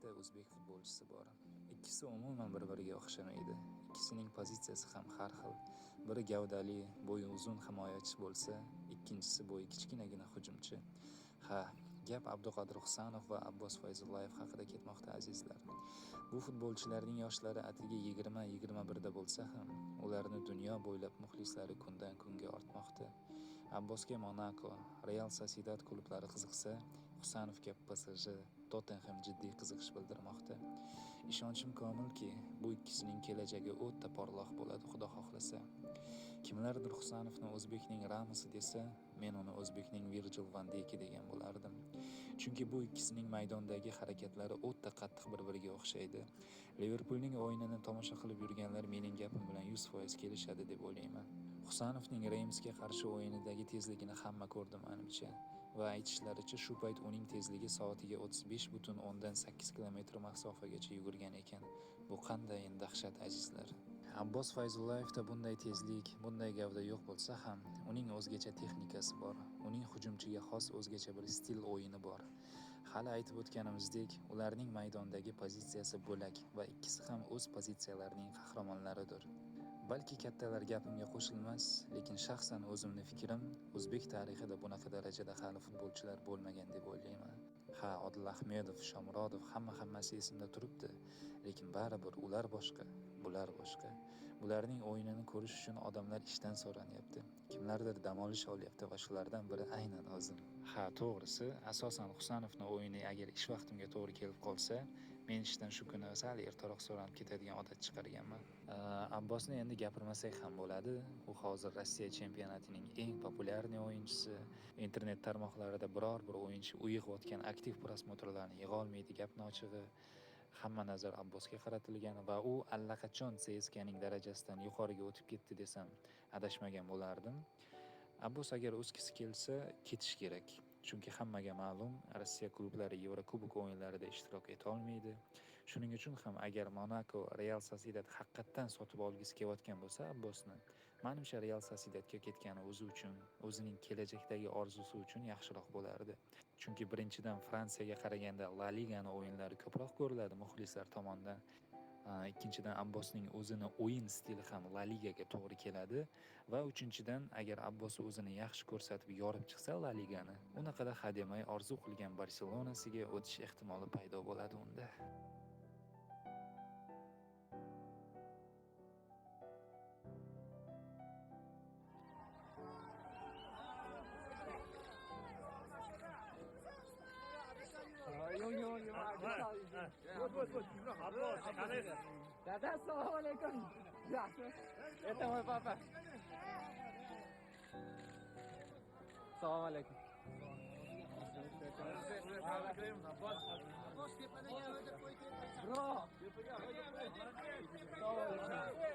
ikkita o'zbek futbolchisi bor. Ikkisi umuman bir-biriga o'xshamaydi. Ikkisining pozitsiyasi ham har xil. Biri gavdali, bo'yi uzun himoyachi bo'lsa, ikkinchisi bo'yi kichkinagina hujumchi. Ha, gap Abduqodir Husanov va Abbos Fayzullayev haqida ketmoqda, azizlar. Bu futbolchilarning yoshlari atigi 20-21 da bo'lsa ham, ularni dunyo bo'ylab muxlislari kundan kunga ortmoqda. Abbosga Monako, Real Sociedad klublari qiziqsa, Husanovga PSG, Tottenham jiddiy qiziqish bildirmoqda. Ishonchim komilki, bu ikkisining kelajagi o'ta porloq bo'ladi, Xudo xohlasa. Kimlardir Husanovni o'zbekning Ramosi desa, men uni o'zbekning Virgil van Dayki degan bo'lardim. Chunki bu ikkisining maydondagi harakatlari o'ta qattiq bir-biriga o'xshaydi. Liverpulning o'yinini tomosha qilib yurganlar mening gapim bilan 100% kelishadi deb o'ylayman. Husanovning Reymsga qarshi o'yinidagi tezligini hamma ko'rdi menimcha va aytishlaricha shu payt uning tezligi soatiga 35,8 kilometr masofagacha yugurgan ekan. Bu qandayin dahshat, azizlar. Abbos Fayzullayevda bunday tezlik, bunday gavda yo'q bo'lsa ham, uning o'zgacha texnikasi bor. Uning hujumchiga xos o'zgacha bir stil o'yini bor. Hali aytib o'tganimizdek, ularning maydondagi pozitsiyasi bo'lak va ikkisi ham o'z pozitsiyalarining qahramonlaridir. Balki kattalar gapimga qo'shilmas, lekin shaxsan o'zimni fikrim, o'zbek tarixida bunaqa darajada hali futbolchilar bo'lmagan deb o'ylayman. Ha, Odil Ahmedov, Shomurodov hammasi esimda turibdi, lekin baribir ular boshqa, bular boshqa. Bularning o'yinini ko'rish uchun odamlar ishdan so'ranyapti. Kimlardir dam olish olyapti va shulardan biri aynan o'zim. Ha, to'g'risi, asosan Husanovning o'yini agar ish vaqtimga to'g'ri kelib qolsa, men ishdan shu kuni sal ertaroq so'ranib ketadigan odat chiqarganman. Abbosni endi gapirmasak ham bo'ladi. U hozir Rossiya chempionatining eng populyarniy o'yinchisi. Internet tarmoqlarida biror bir o'yinchi u yig'ayotgan aktiv prosmotrlarni yig'a olmaydi, gapni ochig'i. Hamma nazar Abbosga qaratilgan va u allaqachon CSKning darajasidan yuqoriga o'tib ketdi desam, adashmagan bo'lardim. Abbos agar o'skisi kelsa, ketish kerak. Chunki hammaga ma'lum, Rossiya klublari Yevrokubok o'yinlarida ishtirok eta olmaydi. Shuning uchun ham agar Monako, Real Sociedad haqiqatdan sotib olgisi kelayotgan bo'lsa Abbosni, menimcha Real Sociedadga ketgani o'zi uchun, o'zining kelajakdagi orzusi uchun yaxshiroq bo'lardi. Chunki birinchidan Fransiyaga qaraganda La Ligani o'yinlari ko'proq ko'riladi muxlislar tomonidan. Ikkinchidan Abbosning o'zini o'yin stili ham La Ligaga to'g'ri keladi va uchinchidan agar Abbos o'zini yaxshi ko'rsatib yorib chiqsa La Ligani, unaqada hademay orzu qilgan Barselonasiga o'tish ehtimoli paydo bo'ladi unda. Dada, assalomu alaykum. Yaxshi. Это мой папа. Assalomu alaykum. Bro. Assalomu alaykum.